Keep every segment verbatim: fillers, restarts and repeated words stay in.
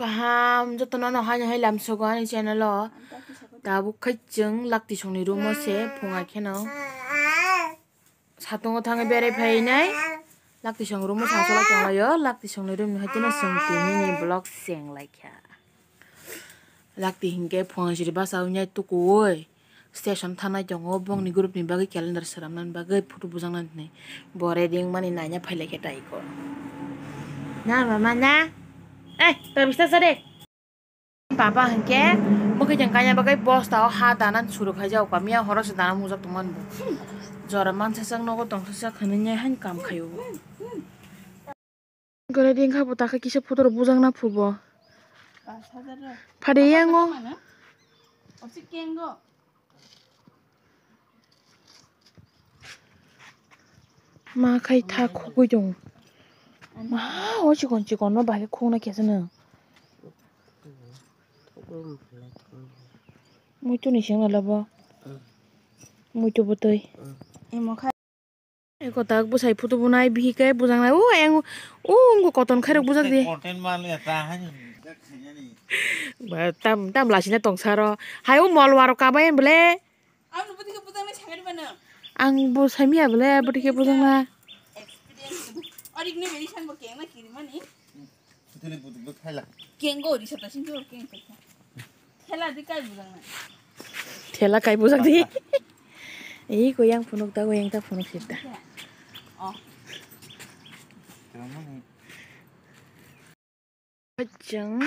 Kaham jotono no haino hai lamsogo ani channel o. Tabuk khai chwng lakti songni room o se phunga kheno. Satungo thangwi berai phainai. Lakti song room o sasolai tonglaio. Lakti songni room ni hai tino chwng tinini vlog cheng laikha. Lakti hinkhe phone siri basa wngnai tukuwi station thanai tongo, bongni group ni bagwi calendar swnamnani bagwi photo bujaknani hinwi bo ready wngmani naina phailaikhe tai ko. Na mama na? Eh, tabista sade. Papa hinkhe mwkhwtwng kaina bagwi bosta o ha danan suru khaijak, miya horo se dana mujak tongmani bo. Jora mansa sak nogo tongsa sak hinwi han kam khaio. Gole ding kha bo takhe kisa photo rok bujak na phubo. Phade yango. Ma khai tha khugui dong. Ma o chikon chikon no bahai khugna kesa no. Muitu ni seng na labo. Muitu botoi. Eko tak bwsai photo bunai bihik khe bujaknai. O eng o wngkha koton khairok bujak di. Content mal ya ta hani. Ba tam tam lasina tongsaro. Hai o mol waro kabai bole. Ang bo saimya bole bwtwi khe bujakna. Experience. Ori gwnwi bini sanbo kengna kirimani. Putuli budu bu khaila. Kengo ori sata sing keng keng. Thela di kai bujang na. Thela kai bujang di. Ei ko yang phunuk ta, ko yang ta phunuk sita. Oh. Chwng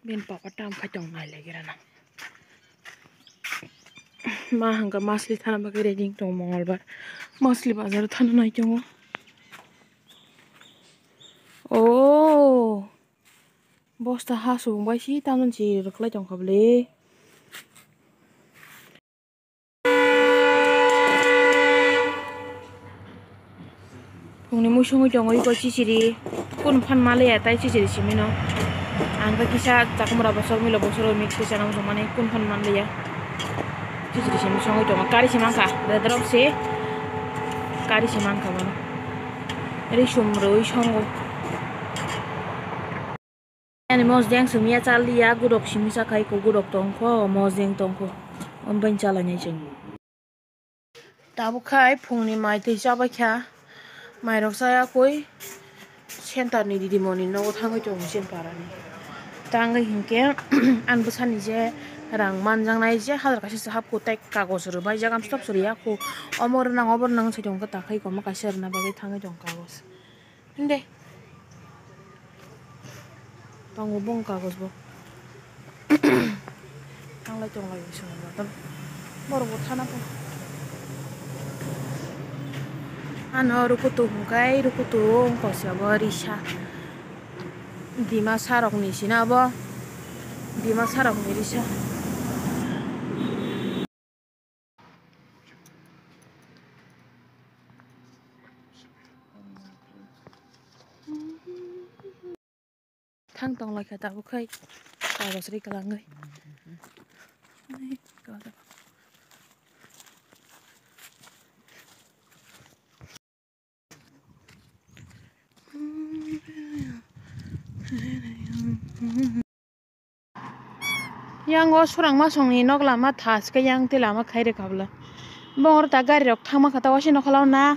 ben papa tam khai tong nai lagi rana. Ma hangka masli thana bagwi ready tong Mongolbar. Masli bazar thana nai tongo. Oh. Bosta ha subung bai si tamni si rwkhlai tongkha bwle. Phungni muisungwi tongo iko chichiri. Kun phan maliya tai chichiri simino. Ang khe kisa chakumra bosor milo bosor mix kisa nang tongmani kun phan maliya. Chichiri simi songwi tongo. Kari si mankha. Bedrop si. Kari si mankha bono. Risum rwi songo. Ani mosdeng sumya chaliya, gurok simi chakhai ko, gurok tongkho, mosdeng tongkho. Ombai chalainai chwng. Tabuk khai phungni mai twi chabaikha. Mairok chaya koi center ni didimoni nogo thangwi tongo chini parani. Tangwi hinkhe ani bwsani je rang manjaknai je hazar kaisa se hapkho tei kagoj rwbaijak amstok se rwya kho. Omo rwnang obo rwnang sai tongkha takhai komo kaisa rwna bagwi thangwi tong kagoj. Hinde. Tongo bong kagoj bo. Tanglai tonglai swngo tam. Borok bo thana po. Ano rukutu hwnkhe rukutu wngkha se abo risa. Dimasa rokni sina abo. Dimasa rokni risa. Thang tong lai kha tabuk khai kagos ri kwlangwi. Yang o surangma songni nok lama thaske yang tei lama khai rwkha bwla. Bongor ta gari rok thangma kha ta waisa nokha lao na.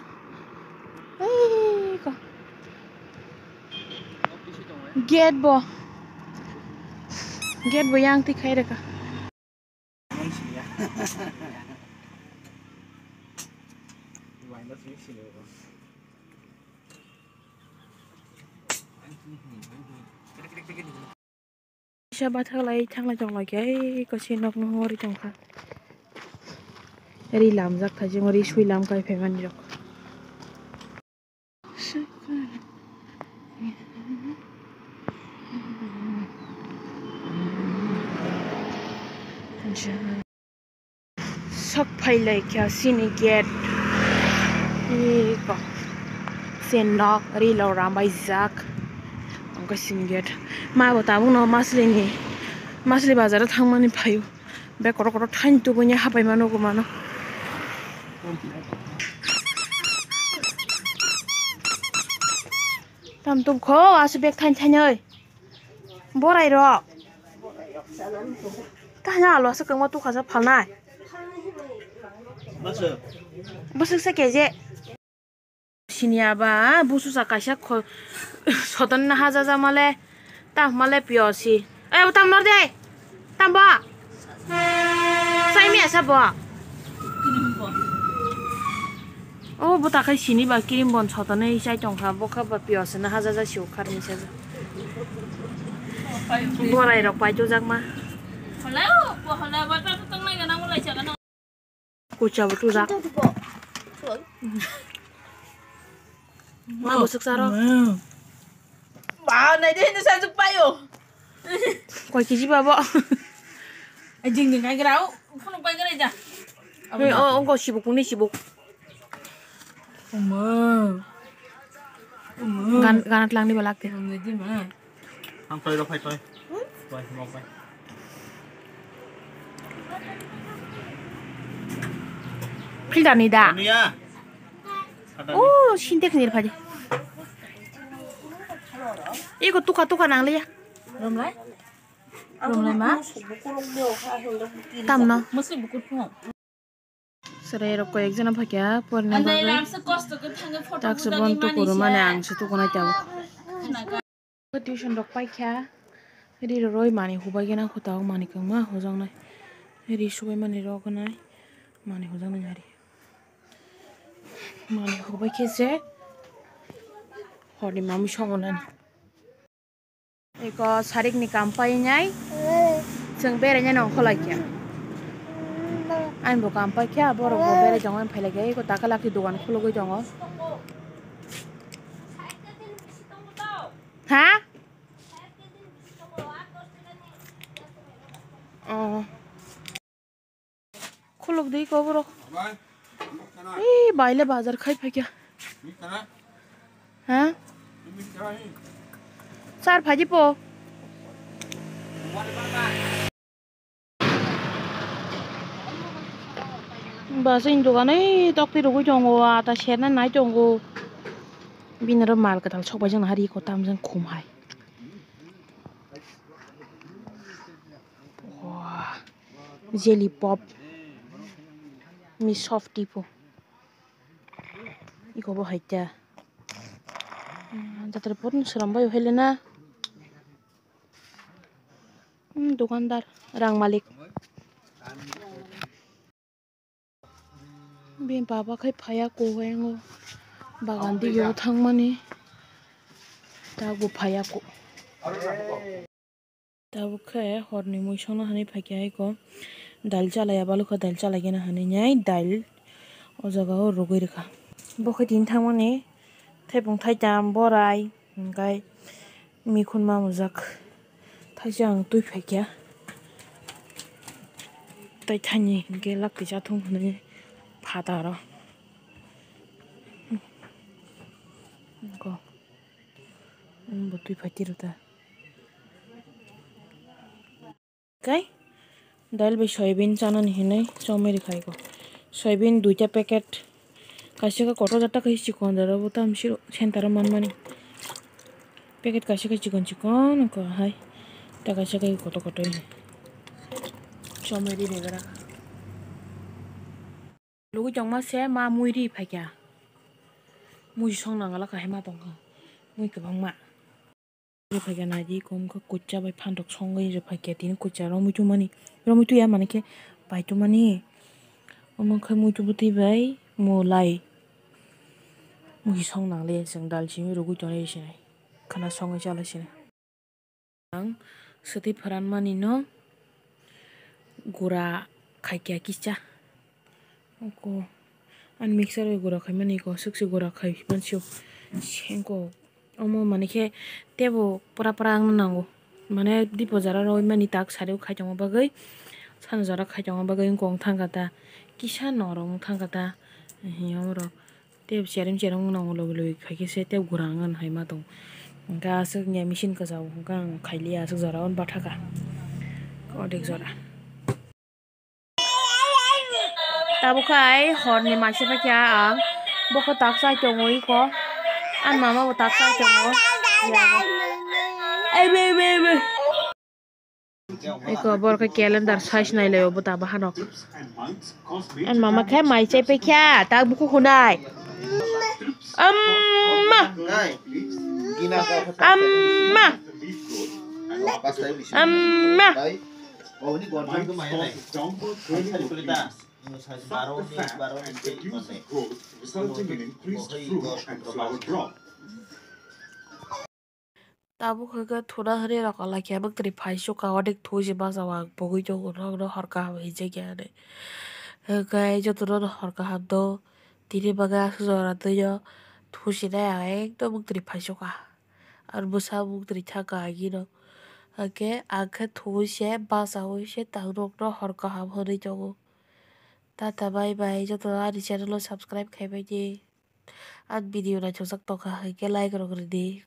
Ei ko. Gate bo. Gate bo yang twi khai rwkha. Kisa bathak lai thanglai tong lai khe, ei kosi nok no hori tong kha. Ri lamjak thai jemo ri sui lam kai phaimani rok. Sok phai lai kha sini gate. Iko. Sen nok ri lo ram bai jak. Ang ka sini gate. Ma bo tabuk no masli ni. Masli bazar o thang mani phaio. Bek kotor kotor thain tubui ni hapai mano ko mano. Tam tum kho asu bek thain thain oi. Borai rok. Tahna alo asa kwma tukha sa phalnai. Bwswk se keje. Sini aba bususa kaisa kho-, soton na hajaja male, ta male piosi. Eh, tam nor de. Tam ba. Sai mi asa bo. O bo ta khai sini ba kirim bon sotonai sai tong kha, bo kha ba piosi na hajaja siu khar ni saja. Borai rok pai tu jak ma. Hola, hola, ba ta tong nai ga na mo lai cha ga na. Kucha bo tujak. Ma bo suk saro. Ba, nai de, nai sa suk payo. Koi kiji ba bo. Ai, jing jing kai grao. Phone pai gre ja. Hei, o, ongko sibuk, pungni sibuk. Oma. Oma. Gan, ganat langni balak te. Oma, di ma. Ang toi rok phai toi. Toi, mok phai. Filter ni da? Anu ya. Oh, Sintex ni phai. Iko tukha tukha nang le ya. Romlai? Romlai ma? Tamno? Musi bukur phung. Serai rok koi ek jana phai kha porina bagwi. Taksa bon tukuru mane ang se tukunai tabuk. Tuition rok paikha. Ri roroi mani hubai gana khuta o mani kwngma hujaknai. Ri subai mani rok nai mani hujaknai hari. Mani hubai khe se horni mami songo nani. Eko sarik ni kam painai. Chwng beraina nong kholai khe. Ani bo kam paikha, borok bo berai tongo, ani phailai khe eko takalaki dogan khulugwi tongo. Ha? Oh. Khuluk di ko borok. Ih, baile bazar khai phaikha. Ha? Sar phaji po. Ba, chini dogan ei tokti rwgwi tongo, ata serna nai tongo. Bini oro mal kwtal sok bai jana hari ko tamjani khum hai. Wah, jelly pop, mi softy po. Iko bo hai ta. Hmm, jatra pon sram bai hai le na. Hmm, dukandar, rang malik. Bini baba khai phaiya ko, bagan dige o thangmani. Tabuk bo phaiya ko. Tabuk khe horni mui songna hinwi phaikha, hai ko dail chalaiya, balukha dail chalaigena hinwi nai dail o jaga o rwgwi rwkha. Bo khe tini thangmani thaipung thaitam, borai, hwnkhe mikhun mamujak. Thaisa ang twi phaikha, tei thani hwnkhe lak twi chathung hinwi phataro. Bo twi phai tiro ta. Kai dail bai soyabin chanani hinwi chomwi rwkha iko. Soyabin duita packet, kaisa khe kotor jata khe chikon jora bo tamsiro center o manmani. Packet kaisa khe chikon chikon wngkha hai, ta kaisa khe kotor kotor chomwi ri rwkha. Lugui tongma se ma mui ri phaikha. Mui song nangala kahima tongkha. Mui kwbangma. Ri phaikha naidi kom khe kucha bai phantok songwi ri phaikha. Tini kucha romwi tongmani. Romwi tuya mani khe pai tongmani. Omo khe mui tubutwi bai mulai. Mui song nangle chwng dal simi rugui tongnai se. Khana songwi chala se. Ang swtwi pharanmani no gura khaikya kisa. Oko ani mixer bai gura khaimani ko, swk se gura khai mansio. Sengko omo mani khe tebo pura pura wngna nango. Mane dipo jora rw mani tak sari khai tongma bagwi, sano jora khai tongma bagwi wngkha wng thangkha ta. Kisa norok wng thangkha ta. Hiya oro. Tei cherem cherem wngna logi logi khaikhe se tei gura wngna hai ma tong. Hwnkhe aswk machine kwchao hwnkhe ang khailiya aswk jora o bathaka. Odek jora. Tabukhe ai horni maise paikha ang. Bokhe tak chai tongo iko. Ani mama bo tak chai tongo. Ai be be be. Eko borok khe calendar size nai lai o bwta bahanok. Ani mama khe mai chai pai kha, ta buku hunai. Amma! Amma! Amma! Resulting in increased fruit and flower drop. Tabuk hwnkhe thuna hwnwi rwkha lai khe bwktwrwi phai sukha, onek thusi bachao ang pogwi tongo, norokno hor kaham hinjakya hinwi. Hwnkhe jotono hor kaham do, tini bagwi aswk jora twi o thusinai ang ekdom bwktwrwi phai sukha. Ar bwsa bwktwrwi thangkha agino. Hwnkhe ang khe thuwi se bachaui se norokno hor kaham hwnwi tongo. Tata bye bye, jotono ani channel o subscribe khai bai di. Ani video naithokjak tongkha hwnkhe like rok rwdi.